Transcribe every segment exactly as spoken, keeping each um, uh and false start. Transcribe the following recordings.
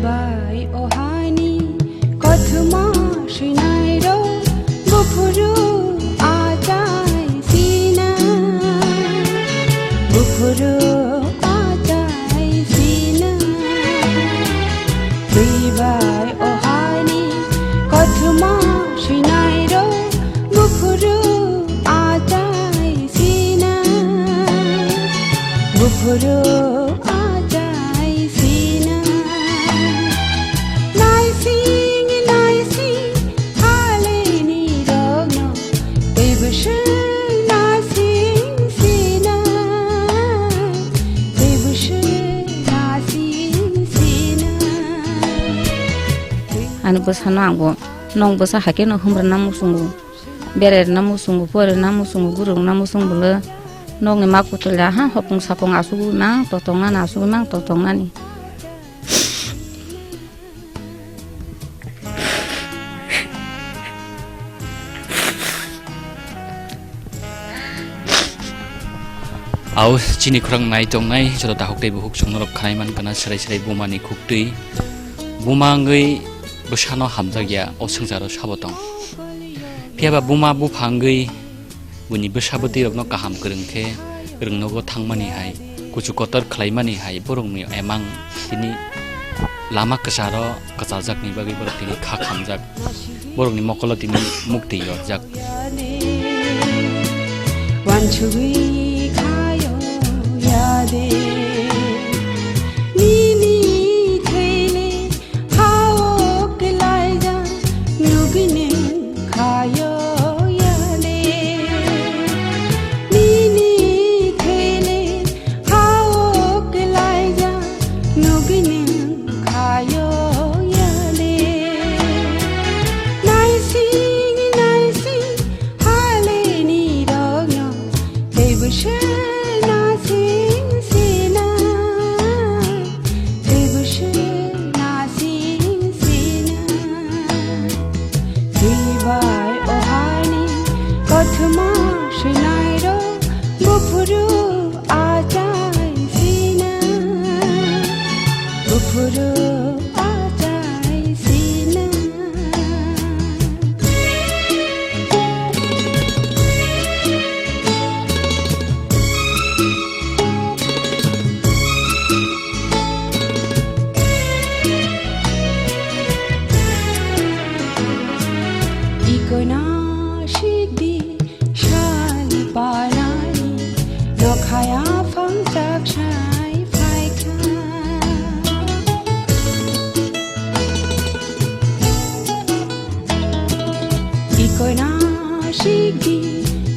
Bai o hani kothoma swinairok buphuru achai sina, buphuru achai sina. Twi bai o hani kothoma swinairok buphuru achai sina, buphuru achai sina. Naising naising haleni rokno teibo swng naising sina, teibo swng naising sina. Ani bwsano ang bo nong bwsa hai kheno humrwna muchungo, bererna muchungo, porina muchungo, gurukna muchung bwlw nokni ma kutulya ha hopung sapung asugwi mang totong nani, asugwi mang totong nani. Au chini khorang nai tongnai joto dakhuk tei bukhuk chwng norok khnai man kana serai serai buma ni khuktwi. Buma wngwi bwsano hamjakya o swngcharo sabo tong. Phiyaba buma bupha wngwi buini bwsa bwtwi rokno kaham kwrwng khe rwngnogo thangmani hai, kuchu kotor khlaimani hai borokni emang tini lama kwcharo kwchaljakni bagwi borok tini kha khamjak. Borokni mokolo tini muktwi yorjak. Wansugwi khayo yade, nini thele hao kelaija, nugine khayo yade, nini thele hao kelaija, nugine khayo yale. Naising naising haleni rokno teibo se naising sina, teibo se naising sina. Twi bai o hani kothoma swinairok buphuru achai sina, buphuru achai sina. Ikoina sikdi sal panai, nokhaya phang chak sai phaikha. Ikoina sikdi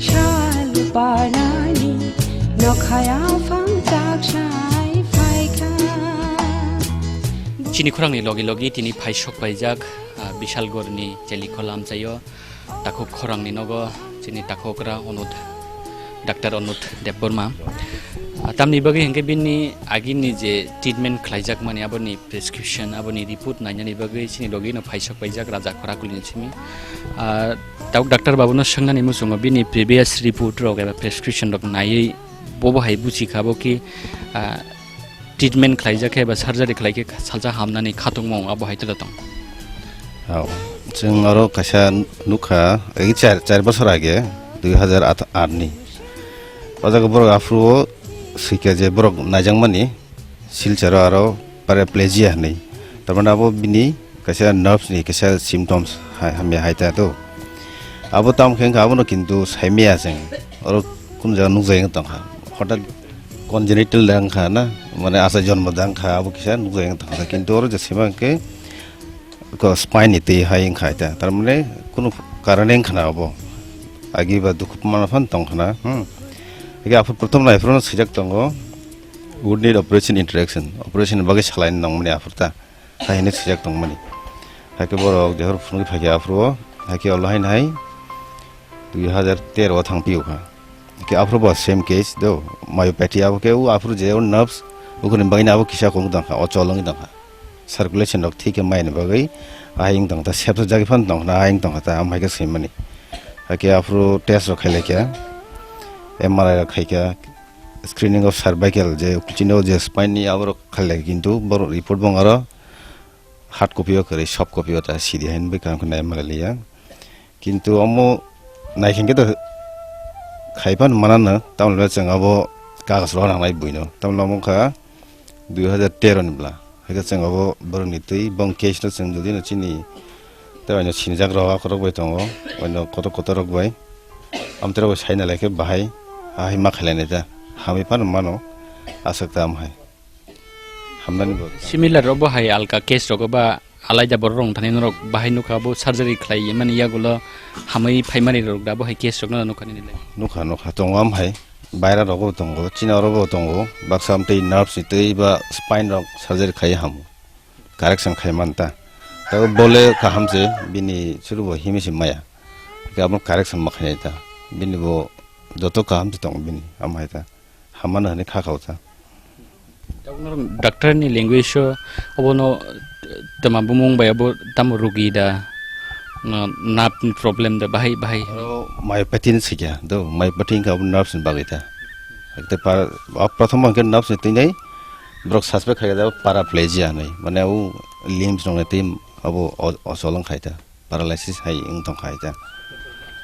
sal panani, nokhaya phang chak sai phaikha. Chini khorangni logi logi tini phai sok paijak, ah, Bisalgorni Chelikhola amchaio. Takhuk khorangni nogo chini takhukra Onut, Doctor Onut Debbarma. Ah, tamni bagwi hinkhe bini agini je treatment khlaijakmani aboni prescription, aboni report nainani bagwi chini logi no phaisok paijak Raja Khora kulini simi. Ah, dak-, Doctor babuno swngnani muchungo bini previous report rok eba prescription rok naiwi bobo hai buchi kha bo ki, ah, treatment khlaijak khe eba surgery khlai khe salsa hamnani khatungma wng, abo hai tela tong? Hao, chwng oro kaisa nukha, agi char, char bosor age, dui hajar aat ni. O jaga borok aphuru o swikha je borok naijakmani, Silcharo aro paraplegia hinwi. Tamani abo bini kaisa nerves ni kaisa symptoms hai, hamya hai ta do. Abo tamo khe wngkha, abono kintu saimaya chwng. Oro kunu jaga nukjagwi wng tongkha. Hotat congenital da wngkha na, mane achai jonmo da wngkha, abo kisa nukjagwi wng tongkha. Kintu oro je sima hwnkhe ko spine ni twi hai wngkha ta. Tar mane kunu karone wngkha na abo. Agi ba dukhu manna phan tongkha na. Hmm. Agi aphuru prothom nai phuru swijak tongo. Would need operation interaction. Operation bagwi salai nangmani aphuru ta. Hai hwnwi swijak tongmani. Haikhe borok jehor phunugwi phaikha aphuru o, haikhe olo haino hai dui hajar tero o thang phiyokha. Ke aphuru bo same case do, myopathy abo ke u aphuru je o nerves, ukuni bagwi abo kisa kong tongkha, o cholong tongkha. Circulation rok thik khe maini bagwi, ahai wng tongkha, sepsa jagwi phan tongkha, ahai wng tongkha ta, amhai khe swimani. Hakhe aphuru test rok khailai kha, M R I rok khai kha, screening of cervical, je chini o je spine ni aborok khailai kha, kintu borok report bong aro hard copy o kwrwi, soft copy o ta sidi haino bwkha wngkha nai malai liya. Kintu omo naikhengkhe to khaiphano manano, tamoni bagwi chwng abo kagoz rohor nangnai buino. Tamoni omo wngkha dui hajar tero ni bwla. Haikhe chwng abo borokni twi bong case no chwng jodi no chini tei oino sinijak rok akhorok bai tongo, oino kotor kotor rok bai. Amtwrok bai saina laikhe bahai ahai ma khailainai ta. Hamwi phano mano aswk ta amhai. Hamnani bo. Similar rok bo hai alka case rok ba alaida borok rok thani norok bahai nukha bo surgery khlai mani yagulo hamwi phaimani rok da bo hai case rok no nukha nini lai. Nukha, nukha, tongo amhai. Baira rok bo tongo, chini oro bo tongo. Baksa amtwi nerves ni twi ba spine rok surgery khai hamu. Correction khai man ta. Tei bole kaham se bini chwrwbo himwi se maya. Khe abo correction ma khainai ta. Bini bo joto kaham se tongo bini amhai ta. Hamano hwnwi kha kha o ta. Tabuk norok doctor ni language o obono, eh, tama bumung bai abo tamo rugi da, no, nerve ni problem da bahai bahai. Oro myopathy ni sikya do, myopathy wngkha abo nerves ni bagwi ta. Ekte par-, o prothom hwnkhe nerves ni twi nai borok suspect khai da paraplegia hinwi, mane o limbs rok ni twi abo o-, ochol wng khai ta, paralysis hai wng tong khai ta.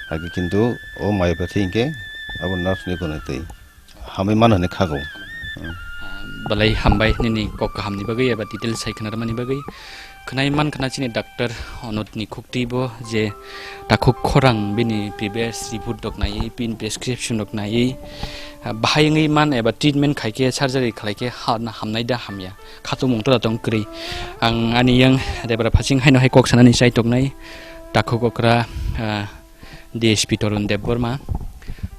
Hakhe kintu o myopathy hwnkhe abo nerves ni kono twi. Hamwi mano hinwi khago. Hmm. Ah, belai hambai nini kok kahamni bagwi eba detail sai khna rwmani bagwi. Khwnai man khna chini doctor Onut ni khuktwi bo je takhuk khorang bini previous report rok naiwi, bini prescription rok naiwi, ah, bahai wngwi man eba treatment khai khe, surgery khlai khe ha-, hamnai da hamya? Khatung mung to da tong kwrwi. Ang ani yang debra phasing haino hai kok sanani chai toknai takhuk okra, ah, D S P Torun Debbarma.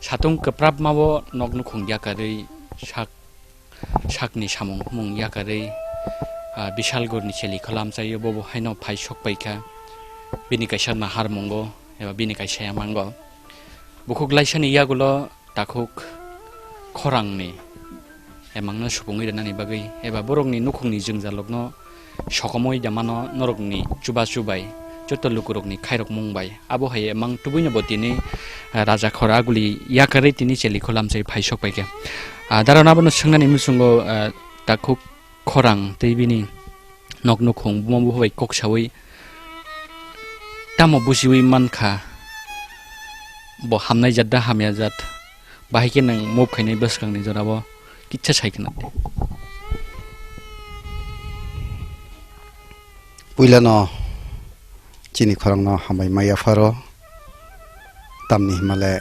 Satung kwprap ma bo nok nukhung yakarwi sak, sakni samung humung yakarwi, ah, Bishalgor ni cheli kholam chaio bo bo haino phai sok paikha. Bini kaisa nahar mungo eba bini kaisa yamango. Bukhuk laisani yagulo takhuk khorangni emangno supungwi rwnani bagwi eba borokni nukhungni jwngjalrokno sokomoi da mano norokni chubachu bai joto lukurokni khairokmung bai. Abo hai emang tubuino bo tini, ah, raja khora aguli yakarwi tini cheli kholam sai phai sok paikha. Ah, darano abono swngnani muchungo, ah, takhuk khorang tei bini nok nukhung buma buphai bai kok saui tamo busiui mankha, bo hamnai jat da hamya jat, bahai khe nwng move khainai bwskangni jorao kitsa sai khna di. Puilano chini khorangno hambai maya pharo. Tamni himale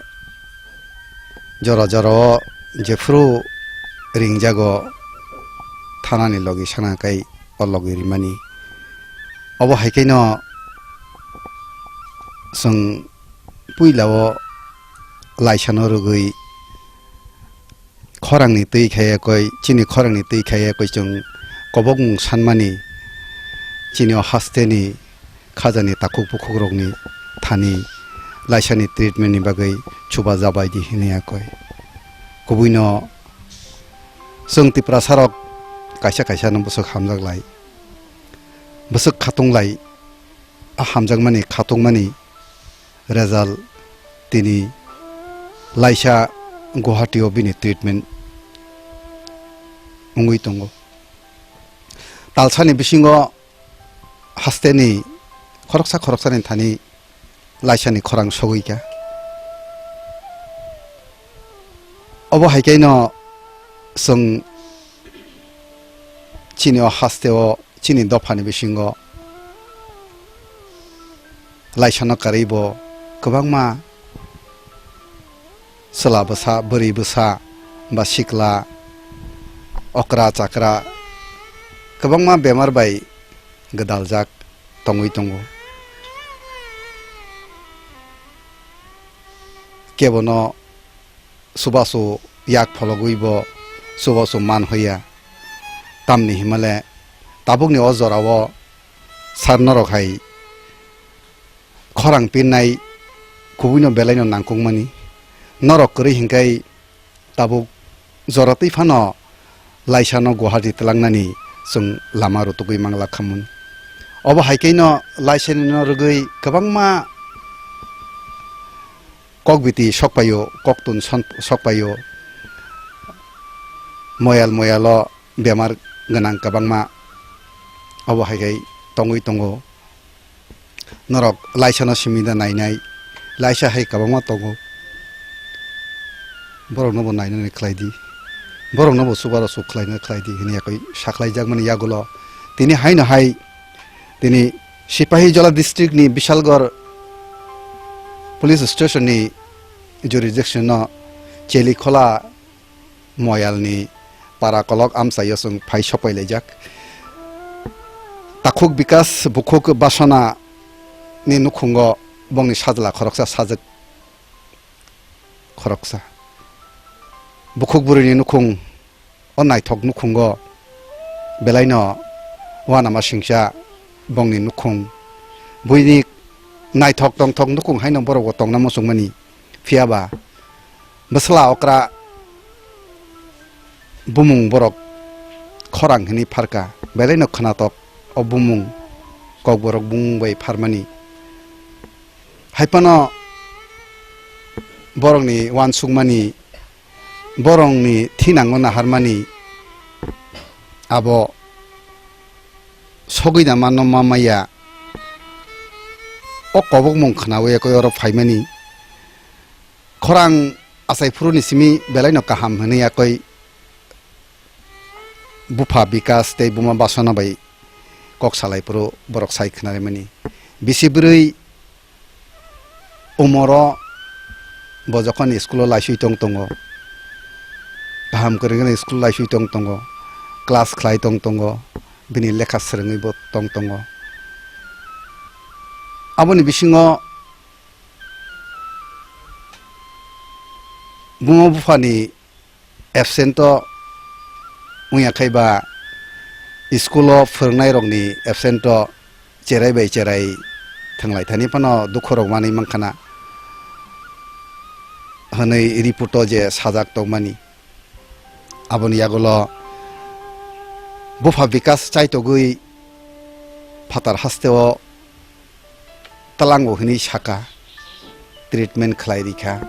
jora jora o jephru ringjago thanani logi sana kai o logi rimani. Obo hai khe no chwng puila o laisano rwgwi khorangni twi khaiya koi, chini khorangni twi khaiya koi chwng kobokmung sanmani, chini o hasteni khajani takhuk bukhukrokni thani laisani treatment ni bagwi chuba jabai di hinwi ya koi. Kubuino chwng Tiprasarok kaisa kaisa no bwswk hamjak lai, bwswk khatung lai, a hamjakmani khatungmani result tini laisa Guwahati o bini treatment wngwi tongo. Talsani bisingo hasteni khoroksa khoroksani thani laisani khorang sogwi kha. Obo hai khe no chwng chini o haste o chini dophani bisingo laisano karwi bo kwbangma chwla bwsa, bwrwi bwsa ba sikla, okra chakra kwbangma bemar bai gwdaljak tongwi tongo. Kebono chubachu yak phologwi bo chubachu man hoya. Tamni himale tabukni o jorao sar norok hai khorang pinnai kubuino belaino nangkukmani. Norok kwrwi hinkhai tabuk joratwi phano laisano Guwahati twlangnani chwng lama rutugwi mangla khamun. Obo hai khe no laisani no rwgwi kwbangma kokbiti sokpaio, koktun son-, sokpaio, moyal moyalo bemar gwnang kwbangma obo hai khe tongwi tongo. Norok laisano simi da nainai, laisa hai kwbangma tongo. Borokno bo nainani khlai di, borokno bo chubaro chuk khlaina khlai di hwnwi yakwi sakhlaijakmani yagulo tini haino hai tini Sipahijola district ni Bishalgarh police station ni jurisdiction no Chelikhola Moyalni para kolok amchaio chwng phai sokpai laijak. Takhuk Bikas bukhuk Basona ni nukhungo bongni sajla khoroksa sajwk khoroksa. Bukhuk bwrwini nukhung o naithok nukhungo belaino uanama singcha bongni nukhung. Buini naithok tongthok nukhung haino borokbo tongna muchungmani. Phiyaba bwsla okra bumung borok khorang hwnwi pharkha, belaino khwnatok o bumung kokborok bumung bai pharmani. Haiphano borokni uansukmani, borokni thinango naharmani abo sogwi da manno ma maya. O kobokmung khwnawi yakwi oro phaimani. Khorang achai phuruni simi belaino kaham hwnwi yakwi bupha Bikas tei buma Basona bai kok salai phuru borok sai khwnarimani. Bisi bwrwi umoro bo jokhon school-o laisui tong tongo, kaham kwrwngno school laisui tong tongo, class khlai tong tongo, bini lekha swrwngwi bo tong tongo. Aboni bisingo buma buphani absent o wngya khai ba school o phwrwngnairokni absent o cherai bai cherai thwnglai thani phano dukhu rok manwi mankha na hwnwi report o je sajak tongmani. Aboni yagulo bupha Bikas chaitogwi phatar haste o twlango hwnwi saka, treatment khlai rikha.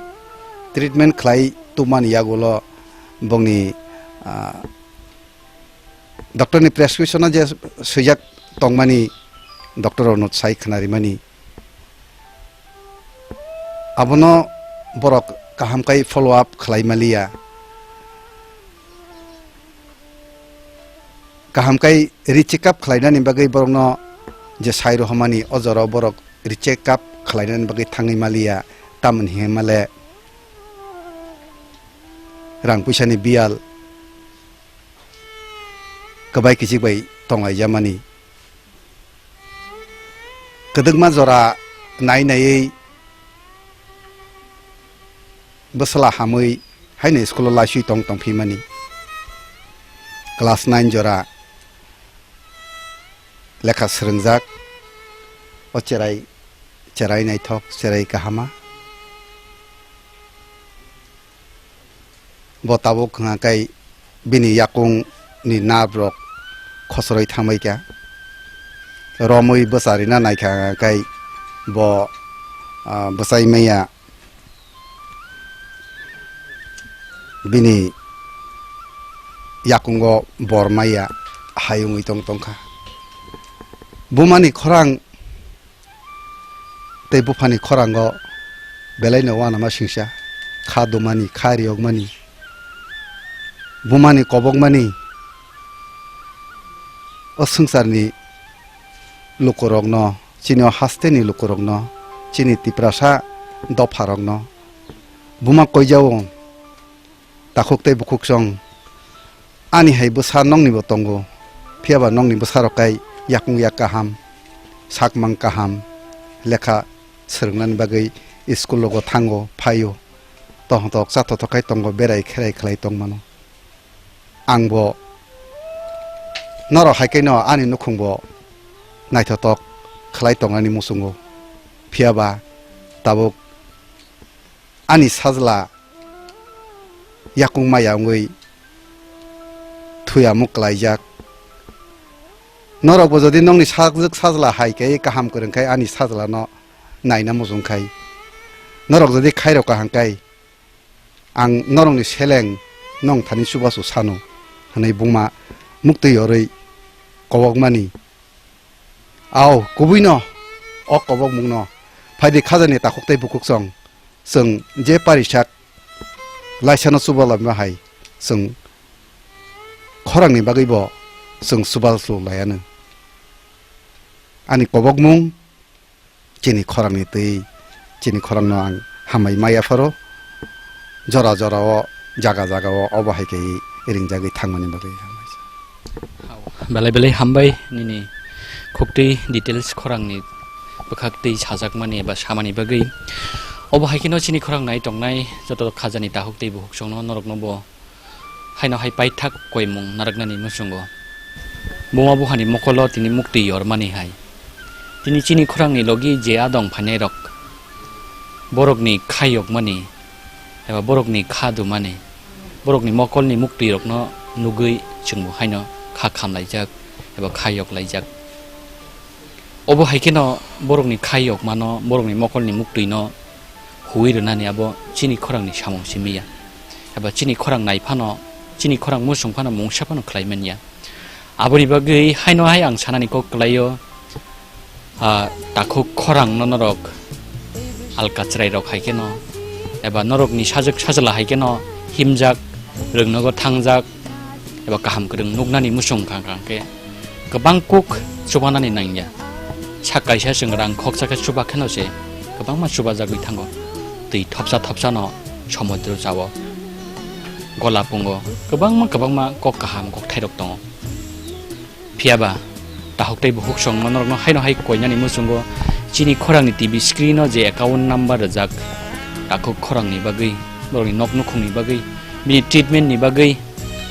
Treatment khlai tubumani yagulo bongni, ah, doctor ni prescription o je swijak tongmani, doctor rokno sai khwnarimani. Abono borok kaham khai follow up khlai maliya. Kaham khai re-check up khlainani bagwi borokno je sai rohormani, o jorao borok re-check up khlainani bagwi thangwi maliya, tamoni hinmale rang puisani biyal kwbai kichik bai tonglaijamani. Kwdwkma jora nai naiwi bwsla hamwi haino school o laisui tong tongphimani. Class nine jora lekha swrwngjak, o cherai, cherai naithok, cherai kahama. Bo tabuk hwnka khe bini yakung ni nerve rok khosroi thangbai kha. Romwi bwcharina naikha hwnka khe bo, ah, bwchai maya bini yakungo bor maya hai wngwi tong tongkha. Bumani khorang tei buphani khorango belaino uanama singcha, kha dumani, kha riyokmani, bumani kobokmani, o swngcharni lukurokno, chini o hasteni lukurokno, chini Tiprasa dopharokno buma koijao. Takhuk tei bukhuk chwng, ani hai bwsa nokni bo tongo, phiya ba nokni bwsa rok kai yakung yak kaham, sak mang kaham, lekha swrwngnani bagwi school rogo thango, phaio, tohotok chathotok khai tongo, berai kherai khlai tong mano. Ang bo norok hai khe no ani nukhung bo naithotok khlai tongnani muchungo, phiya ba tabuk ani sajla yakung maya wngwi thwi amuk klaijak. Norokbo jodi nongni sajwk sajla hai khe kaham kwrwng khai ani sajlano naina muchung khai, norok jodi khairok kaham khai, ang norokni seleng nong thani chubachu sano, hwnwi buma muktwi yorwi kobokmani. Ao, kubuino o kobokmungno phaidi khajani takhuk tei bukhuk chwng, chwng je parisak laisano chuba laima hai chwng khorangni bagwibo chwng chubachu laianw. Ani kobokmung chini khorangni twi, chini khorangno ang hambai maya pharo, jora jora o, jaga jaga o obo hai khe ringjagwi thangmani bagwi hambai. Belai belai hambai nini khuktwi details khorangni bwkhaktwi sajakmani eba samani bagwi. Obo hai kheno chini khorang nai tongnai joto khajani takhuk tei bukhuk chwngno norokno bo haino hai paithak koimung narwknani muchungo. Buma buhani mokolo tini muktwi yormani hai. Tini chini khorangni logi je adong phainairok, borokni kha yokmani eba borokni kha dumani, borokni mokolni muktwirokno nugwi chwngbo haino kha khamlaijak eba kha yoklaijak. Obo hai kheno borokni kha yokmano, borokni mokolni muktwino huwi rwnani abo chini khorangni samung simi ya. Eba chini khorang nai phano, chini khorang muchung phano mungsa phano khlai man ya. Aboni bagwi haino hai ang sanani kok kwlaio, ah, takhuk khorangno norok alka chwrairok hai kheno, eba norokni sajwk sajla hai kheno himjak, rwngnogo thangjak, eba kaham kwrwng nuknani muchung kha kha khe kwbang kuk chubanani nangya. Sak kaisa chwng rang khoksa khe chuba kheno se kwbangma chubajagwi thango. Twi thopsa thopsano somudro chao, gola pungo, kwbangma kwbangma kok kaham kokthairok tongo. Phiyaba takhuk tei bukhuk chwngno norokno haino hai koinani muchungo chini khorangni T V screen-o je account number rijak, takhuk khorangni bagwi, borokni nok nukhungni bagwi, bini treatment-ni bagwi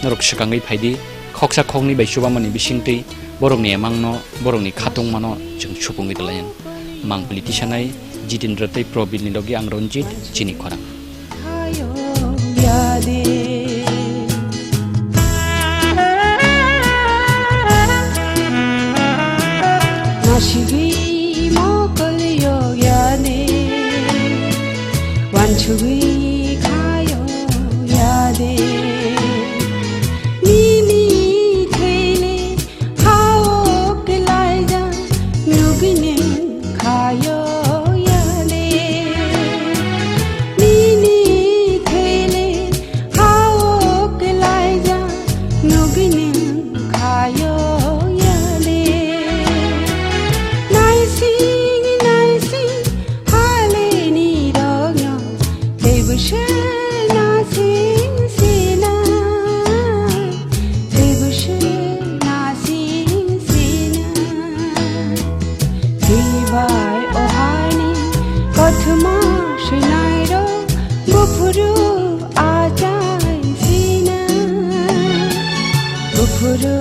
norok swkangwi phaidi, khoksa khoknwi bai chubamani bisingtwi borokni emangno, borokni khatungmano chwng supungwi rwlainani. Mangpili tisanai Jitendra tei Probirni logi ang Ranjit, chini khorang. Nasigi mokol yok yade, wansugwi kha yok yade. Nini thele hao kelaija, nugine khayo yale. Nini thele hao kelaija, nugine khayo yale. Naising, naising, hale ni dogno, tebushe nasing sina. Tebushe nasing sina. Tibai ohani kothoma sinairo, bufuru ajai sina. Bufuru